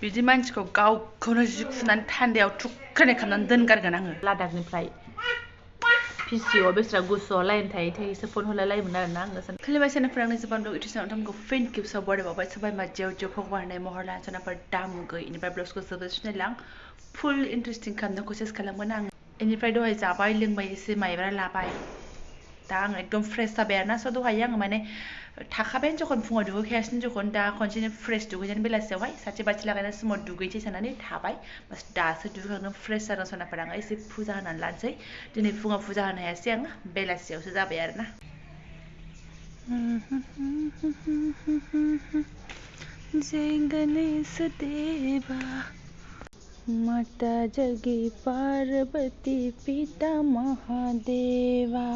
बिदि मानसिखौ गावखौनो जि खुनानै थान्दायाव थुख्रानै खालामनानै दोनगारगोन आङो लादाखनिफ्राय PCO बेस्रा गुसुआव लाइन थायै थायैसो फन हरलायलायोमोन आरोना आङो खुलुमबाय सोनाफोर आंनि जोबान दं इटिसन नोंथांमोनखौ फिन खेबसेयाव बरायबावबाय सोरबाय माजियाव जिउ फगबारनाय महर लाना सोनाफोर दामुगै इनिफ्राय ब्लाउसखौ जोबोद सिनायलां फुल इन्टारेस्टिं खालामनो कसेस खालामगोन आं इनिफ्राय दहाय जाबाय लोंबाय एसे माइब्रा लाबाय दा आं एकदम फ्रेस जाबाय आरोना स' दहाय आङो माने थाखाबायानो जखन फुङाव दुगैखायासिनो जखन दा खनसेनो फ्रेस दुगैनानै बेलासियावहाय साथि बाथि लागायना समाव दुगैनोसै साननानै थाबाय बास दासो दुगैखांनो फ्रेस जादों सनाफोर आङो एसे फुजा होनानै लानोसै दिनै फुङाव फुजा होनो हायासै आं बेलासियावसो जाबाय आरोना जय गणेश देवा माता जगी पार्वती पिता महादेवा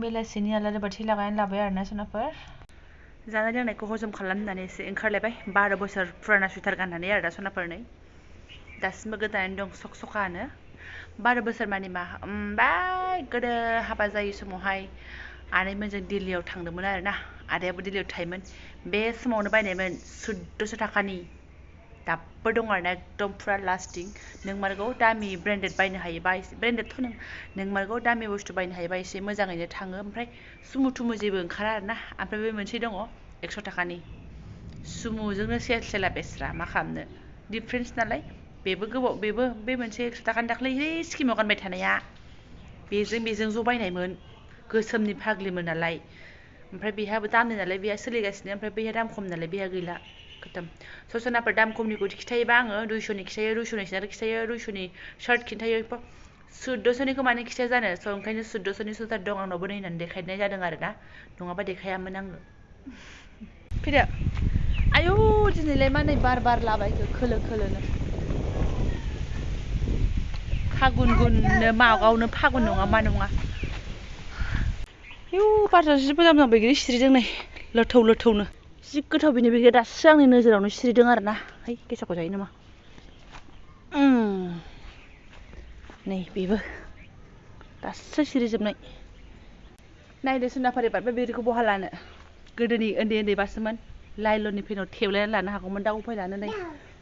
बेलासिनि आलारि बाथि लागायनानै लाबाय आरोना सोनाफोर जानाय लोंनायखौ हजम खालामनानै एसे ओंखारलायबाय 12 बोसोर फुराना सुइटार गाननानै आरो दा सनाफोर नै दासिमबो गोदानै दं सखसखानो 12 बोसोर मानि मा गोदो हाबा जायै समावहाय आनैमोनजों दिल्लीयाव थांदोंमोन आरोना आदायाबो दिल्लीयाव थायोमोन बे समावनो बायनायमोन 1400 थाखानि दाबो दं आरोना एकदम फुरा लास्टिं नों मारगौ दामि ब्रेन्डेड बायनो हायोबा ब्रेन्डेडथ' नों मारगौ दामि बुस्थु बायनो हायोबा एसे मोजाङैनो थाङो ओमफ्राय सुमु थुमु जेबो ओंखारा आरोना ओमफ्राय बे मोनसे दङ 100 थाखानि सुमुजोंनो सेला बेस्रा मा खालामनो डिफारेन्स नालाय बेबो गोबाव बेबो बे मोनसे 100 थाखानि दाख्लै स्किमाव गानबाय थानाया बेजों ज' बायनायमोन गोसोमनि फाग्लिमोन नालाय ओमफ्राय बेहाबो दामनि नालाय बेहा सोलिगासिनो ओमफ्राय बेहा दाम खम नालाय बेहा गैला खतम ससनाफोर दाम खमनिखौ खिथायोबा आङो 200नि खिथायो 200नि खिथायो 200नि शार्ट खिन्थायो 1400निखौ माने खिथाया जानो स' ओंखायनो 1400नि सुइटार दं आंनावबो नै होननानै देखायनाय जादों आरोना नङाबा देखायामोन आङो फैदो आयौ दिनैलाय मा नै बार लाबायखो खोलो खोलोनो फागुन गुननो मागावनो फागुन नङा मा नङा आयौ बारजों जि मोजां बैग्रि सिरिदों नै लोथौनो जि गोथाव बेनि बैग्रिया दासो आंनि नोजोरावनो सिरिदों आरोना है गेसावखौ जायो नामा नै बेबो दासो सिरिजोबनाय नायदो सोनाफारि बारबाय बैग्रिखौ बहा लानो गोदोनि उन्दैबासोमोन लाइलननि पेनाव थेबलायनानै लानो हागौमोन दा उफाय लानो नै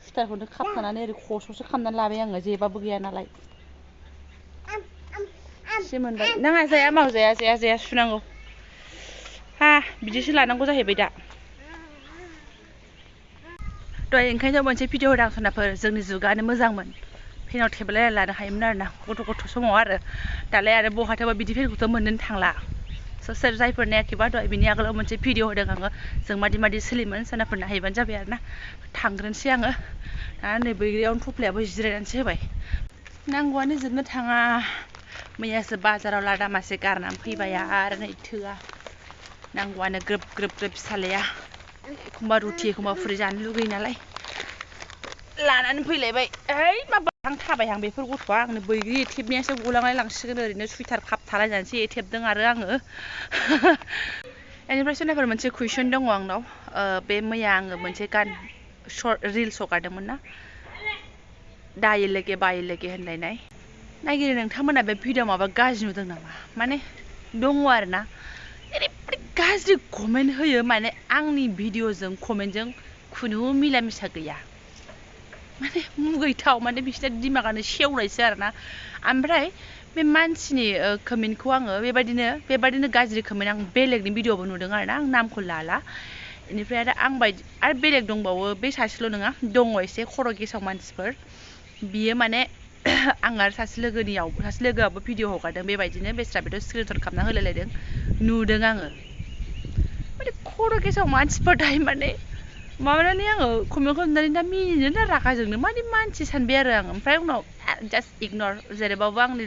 सुइटारखौनो खाबथानानै ओरै खस'सो खालामनानै लाबाय आङो जेबाबो गैया नालाय एसे मोनबाय नाङा जाया माव जाया सुनांगौ हा बिदिसो लानांगौ जाहैबाय दा दहाय ओंखायनो मोनसे भिडिअ होदां सोनाफोर जोंनि जुगानो मोजांमोन पेनाव थेबलायनानै लानो हायोमोन आरोना गथ' समाव आरो दालाय आरो बहाथाबा बिदि पेनखौथ' मोननोनो थांला सोर जायफोर नायाखैबा दहाय बिनि आगोलाव मोनसे भिडिअ होदों आङो जों मादि सोलियोमोन सोनाफोर नायहैबानो जाबाय आरोना थांग्रोनोसै आङो दा नै बैग्रियावनो थफ्लायाबो जिरायनानैसो होबाय नांगौआनो जोबनो थाङा मैयासो बाजाराव लादा मासे गारनानै फैबाय आरो नै थोआ नांगौआनो ग्रोब फिसालाया एखमबा रुटि एखमबा फुरि जानो लुगैयो नालाय लानानै फैलायबाय ओइ माबाहां थाबायहां बेफोर गथ'आ आंनो बैग्रि एथेबनायासो गलांलाय लांसिगोन ओरैनो सुइटार खाबथालायनानैसो एथेबदों आरो आङो बेनिफ्राय सोरनाफोर मोनसे कुइसन दङ आंनाव बे मैया आङो मोनसे रिल्स हगारदोंमोन ना दायो लोगे बायो लोगे होनलायनाय नायगिरि नोंथांमोना बे भिडिअ माबा गाज्रि नुदों नामा माने दङ आरोना ओरैबायदि गाज्रि कमेन्ट होयो माने आंनि भिडिअजों कमेन्टजों खुनु मिला मिसा गैया माने मुगैथाव माने बिसोरना दिमागानो सेवनायसो आरोना ओमफ्राय बे मानसिनि कमेन्टखौ आङो बेबायदिनो गाज्रि कमेन्ट आं बेलेगनि भिडिअबो नुदों आरोना आं नामखौ लाला बेनिफ्राय आरो बेलेग दंबावो बे सासेल' नङा दङ एसे खर' गेसाव मानसिफोर बियो माने आं आरो सासे लोगोआबो भिडिअ हगारदों बेबायदिनो बेस्रा बेथ' स्क्रिनशट खालामना होलायलायदों नुदों आङो माने खर' गेसाव मानसिफोर दायो माने माबानानै आङो कमेन्टखौ नुनानै दा मिनिनो ना रागा जोंनो माने मानसि सानबाय आरो आं ओमफ्राय उनाव जास्ट इगनर जेरैबाबो आंनि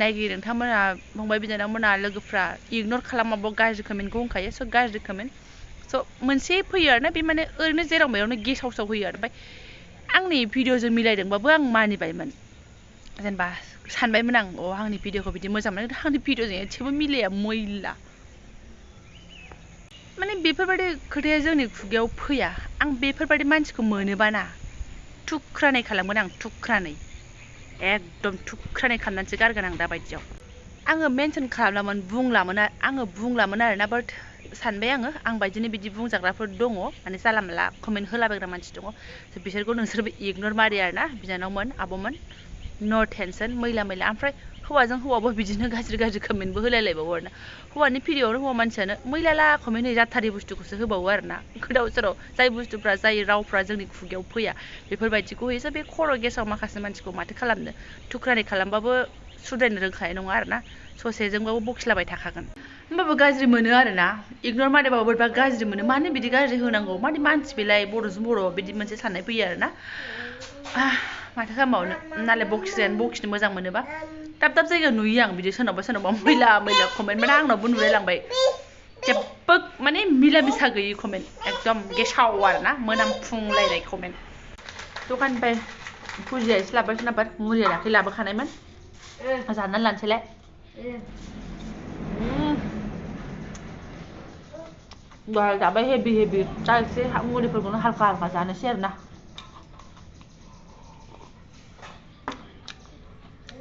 नायगिरि नोंथांमोना फंबाय बिनानावमोना लोगोफ्रा इगनर खालामाबो गाज्रि कमेन्टखौ होनखायो स' गाज्रि कमेन्ट स' मोनसे फैयो आरोना बे माने ओरैनो जेराव मेरावनो गेसाव होयो आरो ओमफ्राय आंनि भिडिअजों मिलायदोंबाबो आं मानिबायमोन जेनेबा सानबायमोन आं आंनि भिडिअखौ बिदि मोजां मोनो आंनि भिडिअजों एसेबो मिलाया मैला माने बेफोरबायदि खोथाया जोंनि खुगायाव फैया आं बेफोरबायदि मानसिखौ मोनोबा ना थुख्रानै खालामगोन आं थुख्रानै एकदम थुख्रानै खालामनानैसो गारगोन आं दा बायदियाव आङो मेनसन खालामलामोन बुंलामोन आरोना बाट सानबाय आं बायदिनो बिदि बुंजाग्राफोर दङ माने जाला माला कमेन्ट होलाबायग्रा मानसि दङ बिसोरखौ नोंसोरबो इगनर मारि आरोना बिनानावमोन आब'मोन नो टेनसन मैला ओमफ्राय हौवाजों हौवाबो बिदिनो गाज्रि कमेन्टबो होलायलायबावो आरोना हौवानि भिडिअ'आवनो हौवा मानसियानो मैला कमेन्ट होयो जाथारि बुस्थुखौसो होबावो आरोना गोदाव सोराव जाय बुस्थुफ्रा जाय रावफ्रा जोंनि खुगायाव फैया बेफोरबायदिखौ होयोसो बे खर' गेसाव माखासे मानसिखौ माथो खालामनो थुख्रानि खालामबाबो सुद्रायनो रोंखानाय नङा आरोना ससेजोंबाबो बखिलाबाय थाखागोन होमबाबो गाज्रि मोनो आरोना इगनर मारिबाबो बोरैबा गाज्रि मोनो मानो बिदि गाज्रि होनांगौ माने मानसि बेलाय बर'जों बर' बिदि मोनसे साननाय फैयो आरोना माथो खालामबावनो नालाय बखिनो मोजां मोनोबा दाब जायगायाव नुयो आं बिदि सोरनावबा मैला कमेन्ट माने आंनावबो नुलायलांबाय जेबो माने मिला मिसा गैयि कमेन्ट एकदम गेसाव आरोना मोनामफुंलायनाय कमेन्ट दखाननिफ्राय फुजिया एसे लाबोबाय सोनाबा मुरिया दाख्लै लाबोखानायमोन जानानै लानोसैलाय दहाय जाबाय हेभि दा एसे मुरिफोरखौनो हालखा जानोसै आरोना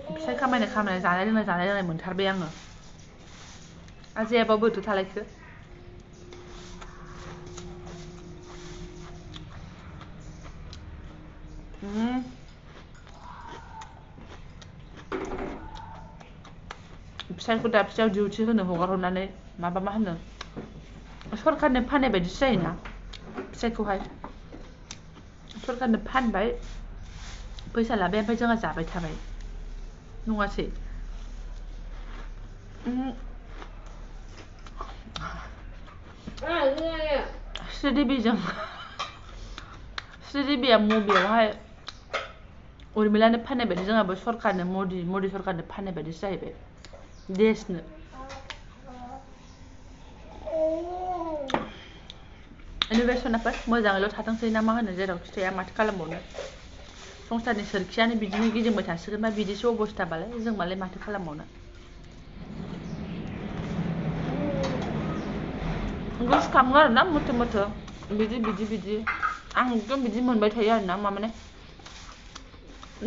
फिसाइ खामायनाय जानाय लोंनाय मोनथारबाय आङो आजायाबा बोरैथो थालायखो फिसाइखौ दाबसेयाव डिउटि होनो हगारहरनानै माबा मा होनो सरकारनो फाननाय बायदिसो जायोना फिसाइखौहाय सरकारनो फानबाय फैसा लाबाय ओमफ्राय जोंहा जाबाय थाबाय नङासै श्रीदेबिया मुभियावहाय उर्मिलानो फाननाय बायदि जोंहाबो सरकारनो मदि सरकारनो फाननाय बायदिसो जाहैबाय देशनो इनोभेसनाफोर मोजाङैल' थाथोंसै ना मा होनो जेरावखि थाया माथो खालामबावनो संसारनि सोरखियानो बिदिनो गिदिंबाय थासिगोन बा बिदिसो अबस्थाबालाय जों मालाय माथो खालामबावनो गोसोखाङो आरोना मथे बिदि आं एकदम बिदि मोनबाय थायो आरोना माने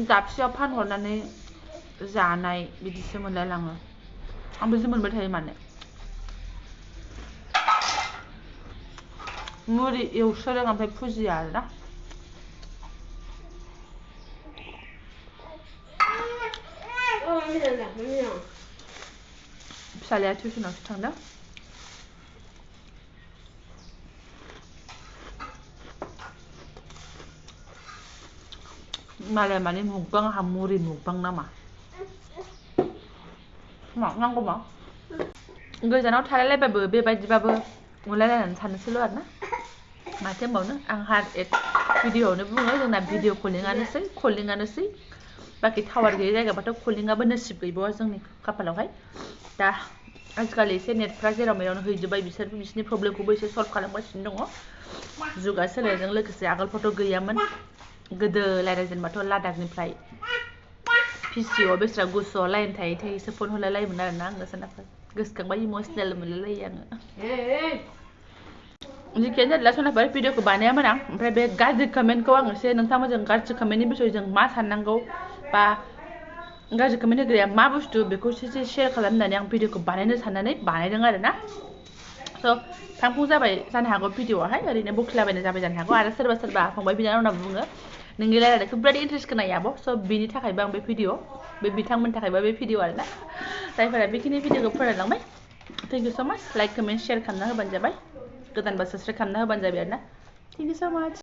दाबसेयाव फानहरनानै जानाय बिदिसो मोनलायलाङो आं बिदि मोनबाय थायो माने मुरि एवसोदों ओमफ्राय फुजिया आरोना फिसालाया टिउसनावसो थांदों मालाय माने मुगबां आंहा मुरि मुगबां नामा मा नांगौबा गोजानाव थालायलायबाबो बेबायदिबाबो नुलायलायनानै थानोसैल' आरोना माथो होनबावनो आं भिडिअ'आवनो बुङो जोंना भिडिअ कलिंआनोसै बाखि टावार गैयै जायगाबाथ' कलिंआबो नसिब गैबावा जोंनि खाफालावहाय दा आजिखालि एसे नेटफ्रा जेराव मेरावनो हैजोब्बाय बिसोरनि प्रब्लेमखौबो एसे सल्भ खालामगासिनो दङ जुगा सोलायनायजों लोगोसे आगोलफोरथ' गैयामोन गोदो रायज्लायजेनबाथ' लादाखनिफ्राय पिसिअ बेसेरा गुसुआव लाइन थायैसो फन हरलायलायोमोन आरोना आङो सोनाफोर गोसोखांबा इमसनेल मोनलायलायो आङो जिखियानो जादोला सोनाफोर भिडिअखौ बानायामोन आं ओमफ्राय बे गाज्रि कमेन्टखौ आं एसे नोंथांमोनजों गाज्रि कमेन्टनि बिसय जों मा साननांगौ बा गाज्रि कमेन्ट होग्राया मा बुस्थु बेखौ एसे शेयार खालामनानै आं भिडिअखौ बानायनो साननानै बानायदों आरोना स' फांफुं जाबाय जानो हागौ भिडिअआहाय ओरैनो बखिलाबायनो जाबाय जानो हागौ आरो सोरबा फंबाय बिनानावना बुङो नोंनि रायलायनायखौ बिराद इन्टारेस्ट खोनायो आब' स' बिनि थाखायबो आं बे भिडिअ बे बिथांमोननि थाखायबो बे भिडिअ आरोना जायफोरा बेखिनि भिडिअखौ फरायलांबाय थेंक इउ स' माच लाइक कमेन्ट शेयार खालामना होबानो जाबाय गोदानबा साबस्क्राइब खालामना होबानो जाबाय आरोना थेंक इउ स' माच